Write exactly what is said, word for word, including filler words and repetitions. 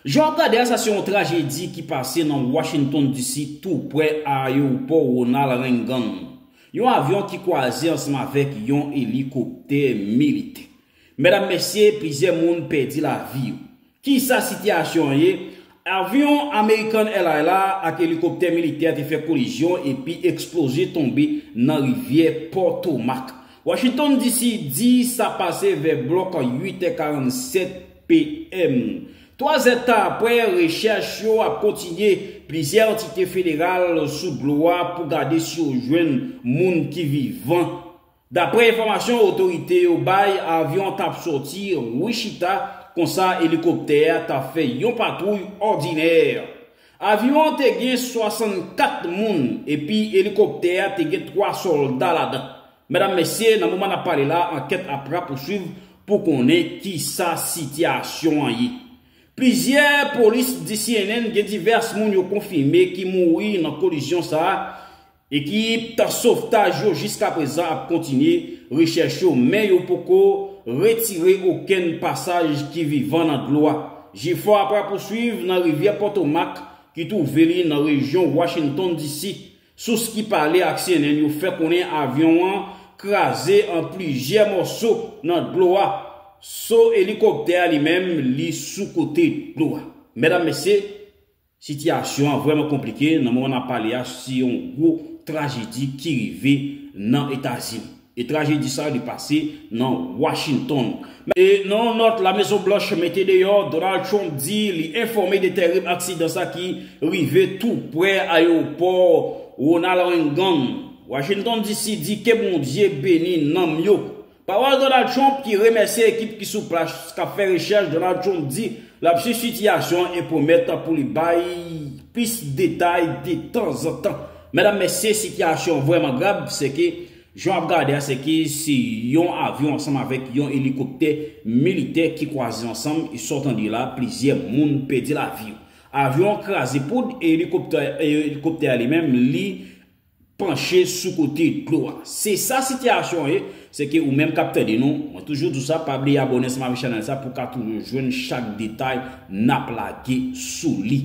Jan w ap gade a, sa se yon trajedi ki pase nan Washington D C, tou prè ayewopò Ronald Reagan. Yon avyon ki kwaze ansanm avèk yon elikoptè militè. Medam, mesye, plizyè moun pèdi lavi yo. Kisa sitiyasyon an ye? Avyon American Airlines la ak elikoptè militè te fè kolizyon epi eksploze tonbe nan rivyè Potomac. Washington D C di sa pase vè blòk uit è karannsèt P M. Twa zè tan apre, rechèch yo ap kontinye. Plizyè antite federal sou dlo a pou gade si yo jwenn moun ki vivan. Daprè enfòmasyon otorite yo bay, avyon an t ap sòti Wichita, konsa elikoptè a t ap fè yon patwouy òdinè. Avyon an te gen swasannkat moun, epi elikoptè a te gen twa sòlda ladan. Medam, mesye, nan moman n ap pale la, ankèt ap rapouswiv pou konnen kisa sitiyasyon an ye. Plizyè polis D C N N gen divès moun yo konfime ki mouri nan kolizyon sa a, ekip sovtaj yo jiskaprezan ap kontinye rechèch yo, men yo poko retire okenn pasaj ki vivan nan dlo a. Jefò ap rapouswiv nan rivyè Potomac ki twouve li nan rejyon Washington D C. Sous ki pale ak C N N yo fè konnen avyon an kraze an plizyè mòso nan dlo a. So elikoptè a li menm, li sou kote dlo a. Medam, mesye, sitiyasyon an vrèman konplike. Nan moman n ap pale a, se yon gwo trajedi ki rive nan Etazini. E trajedi sa a, li pase nan Washington. E nan yon nòt Lamezon Blanch mete deyò, Donald Trump di li enfòme de tèrib aksidan sa ki rive tou prè ayewopò Ronald Reagan. Washington D C di ke Bondye beni nanm yo. Pawòl Donald Trump ki remèsye ekip ki sou plas k ap fè rechèch. Donald Trump di l ap swiv sitiyasyon an e pwomèt pou li bay plis detay detanzantan. Medam, mesye, sitiyasyon vrèman grav, se ke jan w ap gade a, se ke se yon avyon ansanm avèk yon elikoptè militè ki kwaze ansanm, e sa w tande la, plizyè moun pèdi lavi yo. Avyon an kraze poud e elikoptè, e elikoptè a li menm, li panche sou kote dlo a. Se sa sitiyasyon an ye, se ke ou menm k ap tande nou, mwen toujou di w sa, pa bliye abòne ansanm avèk chanèl sa pou w ka toujou jwenn chak detay n ap lage sou li.